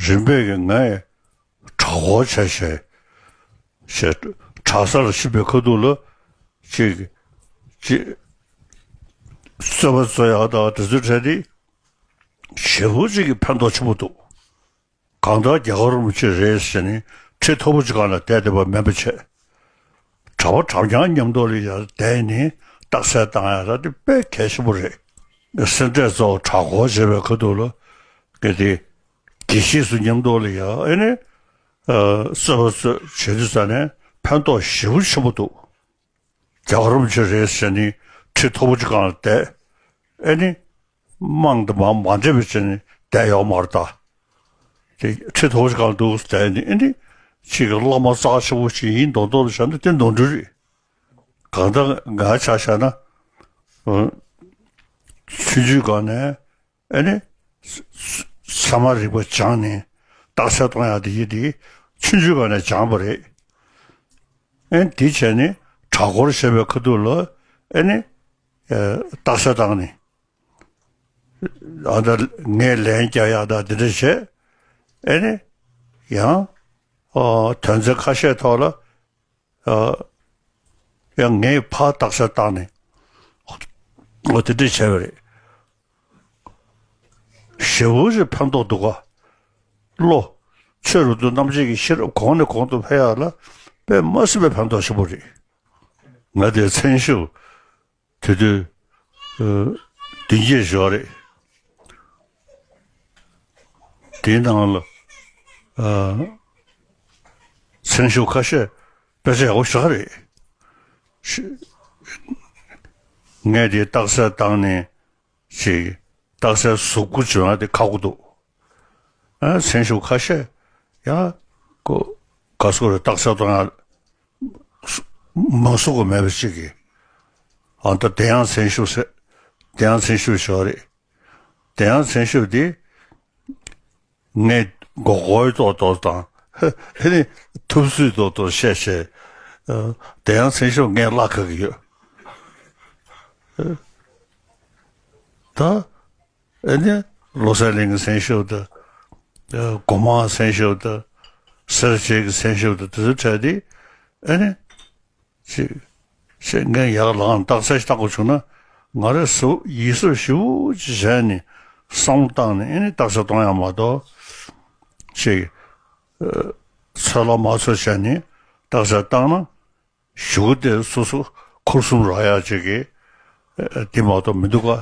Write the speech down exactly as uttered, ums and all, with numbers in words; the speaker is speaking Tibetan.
རིམ་པས་ཀྱི་ངས་གྲྭ་སྐོར་བྱས་བྱས་བྱས་གྲྭ་ས་ལ་ཕྱིན་པའི་ཁ་ཐུག་ལ་ཅིག་ཅིག་རྩོད་པ་རྩོད་ཡག་དང་དེ་ཚོའི་གྲས་དེ་ཞེ་པོ་ཅིག་གི་ཕན་ཐོགས་ཆེན་པོ་འདུག་གང་ལྟར་རྒྱལ་བ་རིན་པོ་ཆེ་རེད་ཟེར་ནས་ཁྲི་མཐོ་པོ་ཅིག་སྒང་ལ་བསྡད་བསྡད་པ་མིན་པ་བྱས། གྲྭ་པ་གྲྭ་རྐྱང་མཉམ་དུ་ལ་ཡར་བསྡད་ནས་རྟགས་གསལ་བཏང་ཡ་ད་དེ་དཔེ་གལ་ཆེན་པོ་རེད། སེ་འབྲས་ཚོ་གྲྭ་སྐོར་བྱེད་པའི་ཁ་ཐུག་ལ་གལ་ཏེ་དགེ་བཤེས་ཚོ་མཉམ་དུ་ལ་ཡར་ཨེ་ནི་རྩོད་པ་རྩོད་བྱེད་དུས་ཙ་ནས་ཕན་ཐོགས་ཞེ་པོ་ཆེན་པོ་འདུག་རྒྱལ་བ་རིན་པོ་ཆེ་རེད་ཟེར་ནས་ཁྲི་མཐོ་པོ་ཅིག་སྒང་ལ་བསྡད། ཨེ་ནི། དམངས་དང་མ་མ་འདྲེས་པའི་ཆ་ནས་བསྡད་ཡོད་མ་རེད་ད། དེ་ཁྲི་མཐོ་པོ་ཅིག་སྒང་ལ་འདུག་བསྡད་ནས་ཨེ་ནི། ཅིག་གི་བླ་མ་རྩ་ཆེ་པོ་ཅིག་ཡིན་མདོག་མདོག་ལ་བཞག་ན་དེ་ནོར་འཁྲུལ་རེད། གང་ལྟར་ང་ཆ་བཞག་ན། ཆུང་ཆུང་སྒང་ནས་ཨེ་ནི། ཚད་མ་རིག་པ་སྦྱངས་ནས་རྟགས་གསལ་གཏོང་ཡག་དེ་ཡིན་དེ་ཆུང་ཆུང་སྒང་ནས་སྦྱངས་པ་རེད། ཨེ་ནི་དེ་བྱས་ནས་གྲྭ་སྐོར་བྱེད་པའི་ཁ་ཐུག་ལ་ཨེ་ནི། རྟགས་གསལ་བཏང་ནས། ཨ་ད་ངས་ལན་རྒྱག་ཡག་ད་འདི་འདྲ་བྱས། ཨེ་ནི། ཡང་། ཨོ་དོན་ཚན་ཁ་ཤས་ཐོག་ལ། ཨ། ཡང་ངས་ཕར་རྟགས་གསལ་བཏང་ནས། ཨོ་དེ་འདྲ་བྱས་པ་རེད། ཞེ་པོ་ཅིག་ཕན་ཐོགས་འདུག་ག་བློ། ཆོས་རབ་ཏུ་རྣམ་འབྱེད་ཀྱི་ཤེས་རབ་གོང་ནས་གོང་དུ་འཕེལ་ཡག་ལ་དཔེ་མ་སྲིད་པའི་ཕན་ཐོགས་ཆེན་པོ་རེད། ང་དེ་མཚན་ཞབས། དེ་དུས། ཨ། བདུན་བརྒྱད་ཞོག་རེད། དེའི་ནང་ལ། ཨ། མཚན་ཞབས་ཁ་ཤས་དཔེ་ཆ་ཡག་པོ་ཞེ་དྲག་རེད། ཤི། ངས་དེ་རྟགས་གསལ་བཏང་ནས་ཅིག་རྟགས་གསལ་གཟུགས་པོ་བྱུང་ཡ་དེ་ཁག་པོ་འདུག་ཨ། མཚན་ཞབས་ཁ་ཤས་ཡང་ཁོ་ག་སོ་རེ་རྟགས་གསལ་གཏོང་ཡ་མང་སུ་གོ་མེད་པ་ཅིག་གིས། ཨ་ད་དེ་ཡང་མཚན་ཞབས་ཟེར། དེ་ཡང་མཚན་ཞབས་ཞོག་རེད། དེ་ཡང་མཚན་ཞབས་དེ་ངས་མགོ་སྐོར་ཏོག་ཏོག་དང་ཨེ་ནི་ཐུབ་ཚོད་ཏོག་ཏོག་བཤད་བཤད། ཨ། དེ་ཡང་མཚན་ཞབས་ངས་བརླག་ག་གི་ཡོད། ཨ། ད། ཨེ་ནི། བློ་གསལ་གླིང་གི་མཚན་ཞབས་དང་། ཨ། སྒོ་མང་མཚན་ཞབས་དང་། སེར་བྱེས་ཀྱི་མཚན་ཞབས་དང་དེ་ཚོའི་གྲས་དེ། ཨེ་ནི། ཅིག་ཅིག་ངས་ཡག་ལངས་རྟགས་གསལ་ཞིག་བཏང་དགོས་བྱུང་ན། ང་རང་གཟུགས་ཡིད་གཟབ་ཞེ་པོ་ཅིག་བྱས་ནས་བསམ་བློ་བཏང་ནས་ཨེ་ནི་རྟགས་གསལ་གཏོང་ཡག་མ་གཏོགས། ཅིག་ཨ། ཚོད་ལ་མ་ཚོད་བྱས་ནས་རྟགས་གསལ་བཏང་ན། གཞུག་དེ་སོ་སོ་འཁོར་གསུམ་རག་ཡག་ཅིག་གི། ཨ། དེ་མ་གཏོགས་མི་འདུག་ག